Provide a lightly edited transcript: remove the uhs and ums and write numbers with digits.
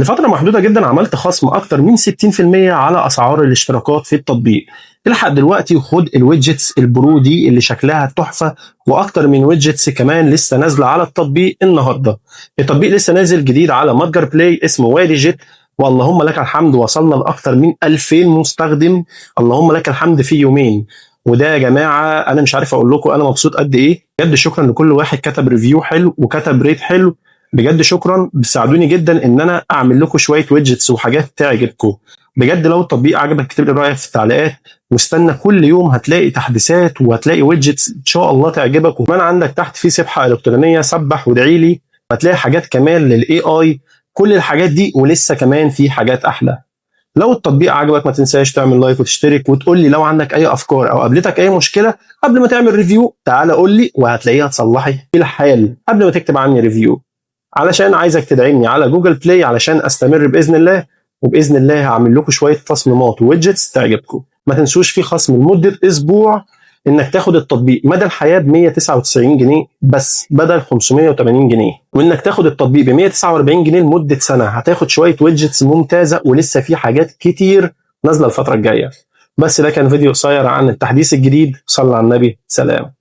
لفترة محدودة جدا عملت خصم اكتر من 60% على اسعار الاشتراكات في التطبيق. الحق دلوقتي وخد ال widgets ال pro دي اللي شكلها تحفة، واكتر من widgets كمان لسه نازلة على التطبيق النهاردة. التطبيق لسه نازل جديد على متجر بلاي اسمه وادي جيت، واللهم لك الحمد وصلنا لاكتر من 2000 مستخدم، اللهم لك الحمد في يومين. وده يا جماعة انا مش عارف اقول لكم انا مبسوط قد ايه بجد. شكرا لكل واحد كتب review حلو وكتب rate حلو، بجد شكرا، بتساعدوني جدا ان انا اعمل لكم شوية widgets وحاجات تعجبكم بجد. لو التطبيق عجبك اكتب لي رايك في التعليقات، واستنى كل يوم هتلاقي تحديثات وهتلاقي widgets ان شاء الله تعجبك. وكمان عندك تحت في سبحه الكترونية سبح وادعي لي، هتلاقي حاجات كمان لل AI، كل الحاجات دي ولسه كمان في حاجات احلى. لو التطبيق عجبك ما تنساش تعمل like وتشترك، وتقول لي لو عندك اي افكار او قابلتك اي مشكلة قبل ما تعمل review تعالى قول لي، وهتلاقيها اتصلحت في الحال قبل ما تكتب عني review. علشان عايزك تدعمني على جوجل بلاي علشان استمر باذن الله، وباذن الله هعمل لكم شوية تصميمات و widgets تعجبكم. ما تنسوش في خصم لمدة اسبوع انك تاخد التطبيق مدى الحياة ب 199 جنيه بس بدل 580 جنيه، وانك تاخد التطبيق ب 149 جنيه لمدة سنة. هتاخد شوية widgets ممتازة، ولسه في حاجات كتير نازله الفترة الجاية. بس ده كان فيديو قصير عن التحديث الجديد. صلى على النبي، سلام.